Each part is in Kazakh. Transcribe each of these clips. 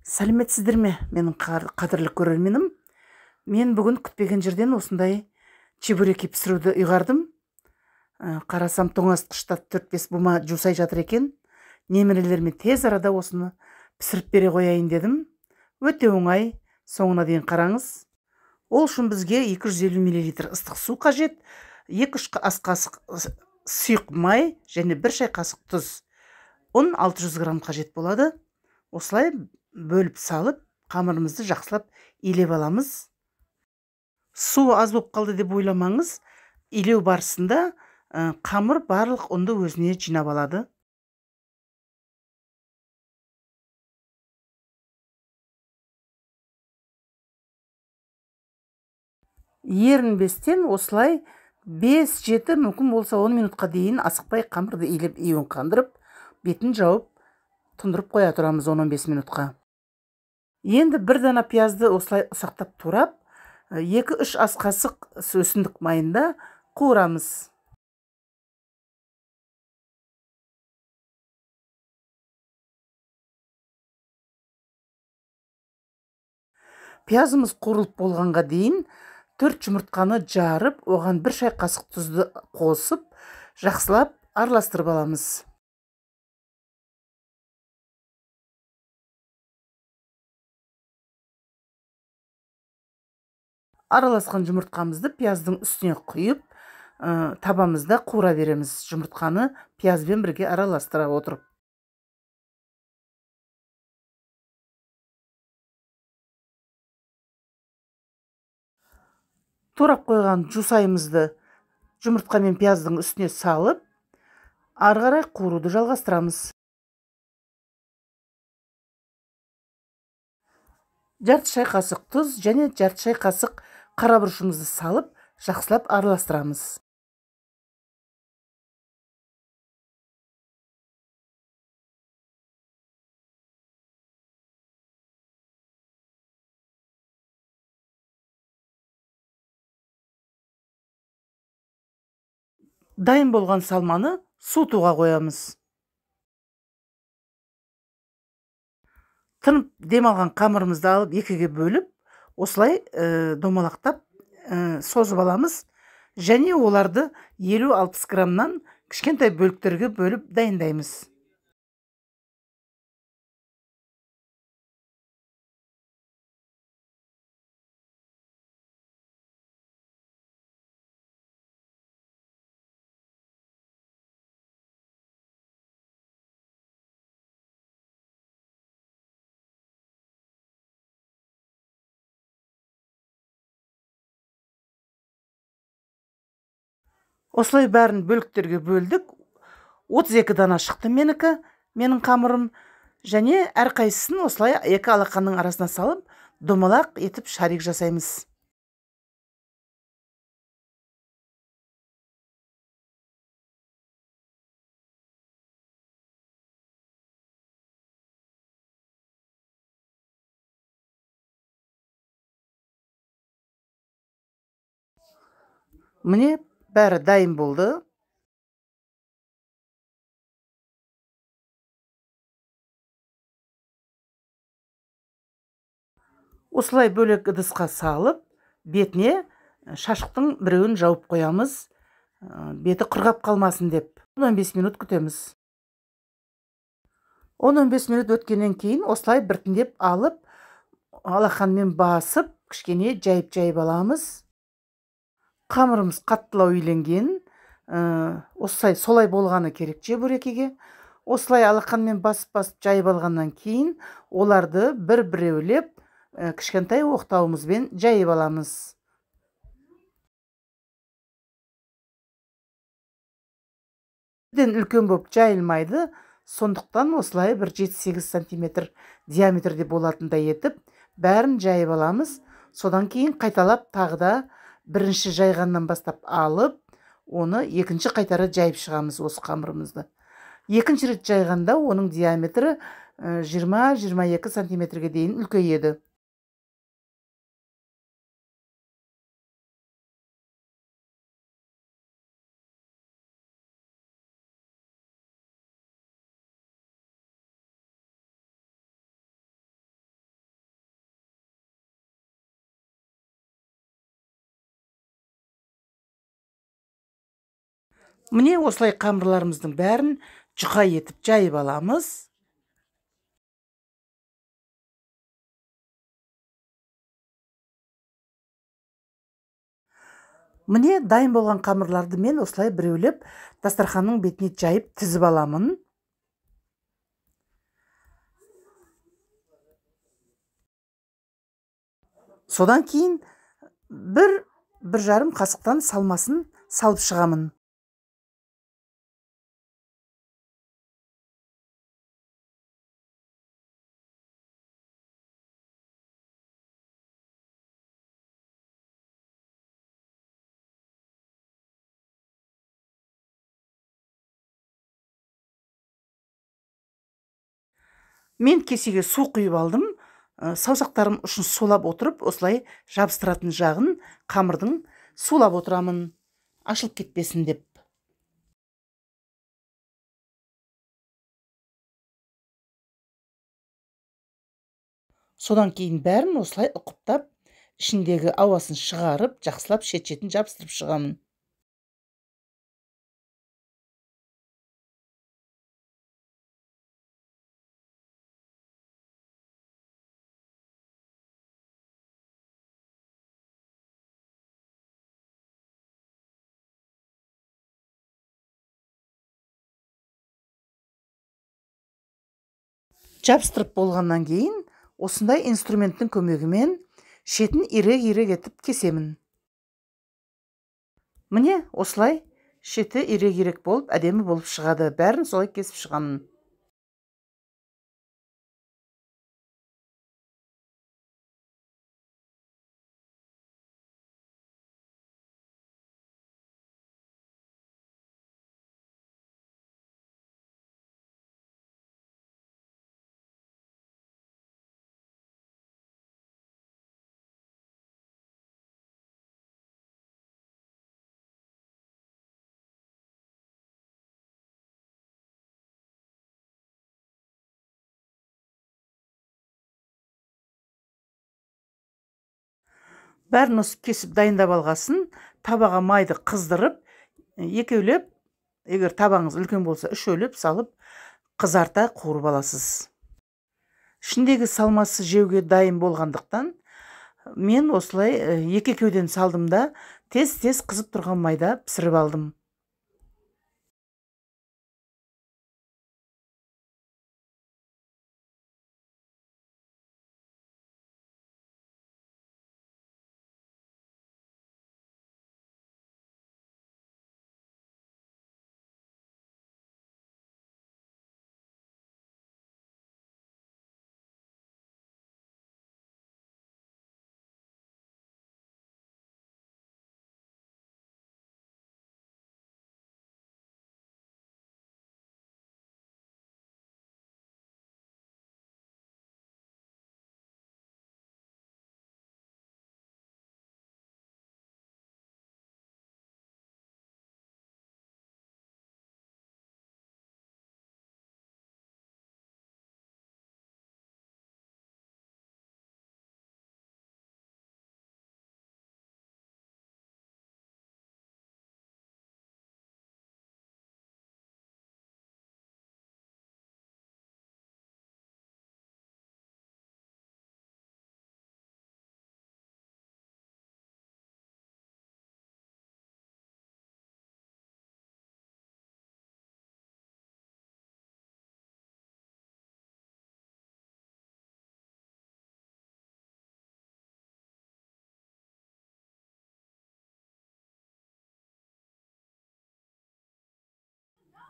Сәлеметсіздер ме, менің қадірлі көрерменім. Мен бүгін күтпеген жерден осындай чебуреки пісіруді ұйғардым. Қарасам, тоңазытқышта 4-5 бума жусай жатыр екен. Немерелеріме тез арада осыны пісіріп бере қояйын дедім. Өте оңай, соңына дейін қараңыз. Ол үшін бізге 250 миллилитр ыстық су қажет, 2-3 ас қасық сұйық май және 1 шай қасық тұз. Ұн 600 грамм қажет болады. Осылай бөліп салып, қамырымызды жақсылап илеп аламыз. Су аз болып қалды деп ойламаңыз. Илеу барысында қамыр барлық ұнды өзіне жинап алады. Ерінбестен осылай 5-7, мүмкін болса 10 минутқа дейін асықпай қамырды илеп, иін қандырып, бетін жауып, тұндырып қоя тұрамыз 10-15 минутқа. Енді бір дана пиязды осылай ұсақтап турап, 2-3 ас қасық өсімдік майында қуырамыз. Пиязымыз қуырылып болғанға дейін 4 жұмыртқаны жарып, оған 1 шай қасық тұзды қосып, жақсылап араластырып аламыз. Араласқан жұмыртқамызды пияздың үстіне құйып, табамызда қуыра береміз. Жұмыртқаны пиязбен бірге араластыра отырып. Турап қойған жусайымызды жұмыртқа мен пияздың үстіне салып, ары қарай қуыруды жалғастырамыз. Жарты шай қасық тұз және жарты шай қасық қара бұрышымызды салып, жақсылап араластырамыз. Дайын болған салманы суытуға қоямыз. Тынып дем алған қамырымызды алып екіге бөліп, осылай домалақтап созып аламыз. Және оларды 50-60 граммнан кішкентай бөліктерге бөліп дайындаймыз. Осылай бәрін бөліктерге бөлдік. 32 дана шықты менікі, менің қамырым. Және әрқайсысын осылай екі алақанның арасына салып, домалақ етіп шарик жасаймыз. Міне, бәрі дайын болды. Осылай бөлек ыдысқа салып, бетіне шашықтың біреуін жауып қоямыз. Беті құрғап қалмасын деп. 15 минут күтеміз. 10-15 минут өткеннен кейін осылай біртіндеп алып, алақанмен басып, кішкене жайып-жайып аламыз. Қамырымыз қаттылау иленген, осылай солай болғаны керек чебурекиге. Осылай алақанмен басып-басып жайып алғаннан кейін оларды бір-біреулеп кішкентай оқтауымызбен жайып аламыз. Бірден үлкен болып жайылмайды, сондықтан осылай бір 7-8 сантиметр диаметрде болатындай етіп бәрін жайып аламыз. Содан кейін қайталап тағы да бірінші жайғаннан бастап алып, оны екінші қайтара жайып шығамыз осы қамырымызды. Екінші рет жайғанда оның диаметрі 20-22 сантиметрге дейін үлкейеді. Міне осылай қамырларымыздың бәрін жұқа етіп жайып аламыз. Міне дайын болған қамырларды мен осылай біреулеп дастарханның бетіне жайып тізіп аламын. Содан кейін 1-1,5 қасықтан салмасын салып шығамын. Мен кесеге су құйып алдым. Саусақтарым ұшын сулап отырып, осылай жабыстыратын жағын қамырдың сулап отырамын, ашылып кетпесін деп. Содан кейін бәрін осылай ұқыптап, ішіндегі ауасын шығарып, жақсылап шет-шетін жабыстырып шығамын. Жабыстырып болғаннан кейін осындай инструменттің көмегімен шетін ирек-ирек етіп кесемін. Міне осылай шеті ирек-ирек болып, әдемі болып шығады. Бәрін солай кесіп шығамын. Бәрін осы кесіп дайындап алғасын, табаға майды қыздырып, екеулеп, егер табаңыз үлкен болса, үшеулеп салып, қызарта қуырып аласыз. Ішіндегі салмасы жеуге дайын болғандықтан, мен осылай екі-екеуден салдым да, тез-тез қызып тұрған майда пісіріп алдым.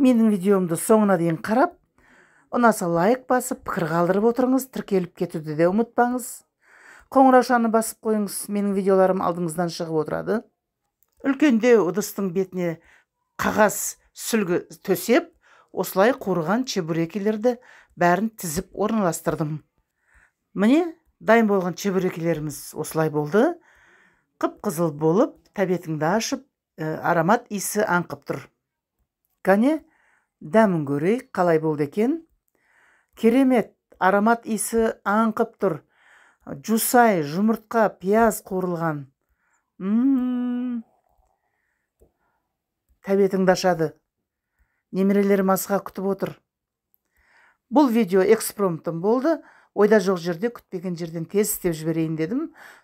Менің видеомды соңына дейін қарап, ұнаса лайк басып, пікір қалдырып отырыңыз, тіркеліп кетуді де ұмытпаңыз. Қоңыраушаны басып қойыңыз, менің видеоларым алдыңыздан шығып отырады. Үлкендеу ыдыстың бетіне қағаз сүлгі төсеп, осылай қуырған чебурекилерді бәрін тізіп орналастырдым. Міне, дайын болған чебурекилеріміз осылай болды. Қып-қызыл болып, тәбетіңді ашып, аромат иісі аңқып тұр. Кәне, дәмін көрейік, қалай болды екен? Керемет, аромат иісі аңқып тұр. Жусай, жұмыртқа, пияз қуырылған. Тәбетіңді ашады. Немерелерім асыға күтіп отыр. Бұл видео экспромтом болды. Ойда жоқ жерде, күтпеген жерден тез істеп жіберейін дедім.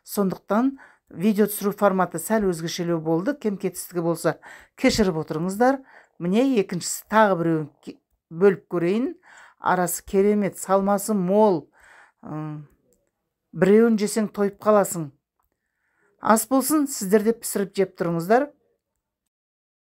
Сондықтан видео түсіру форматы сәл өзгешелеу болды. Кем кетістігі болса, кешіріп отырыңыздар. Міне, екіншісі, тағы біреуін бөліп көрейін. Арасы керемет, салмасы мол. Біреуін жесең, тойып қаласың. Ас болсын, сіздер де пісіріп жеп тұрыңыздар.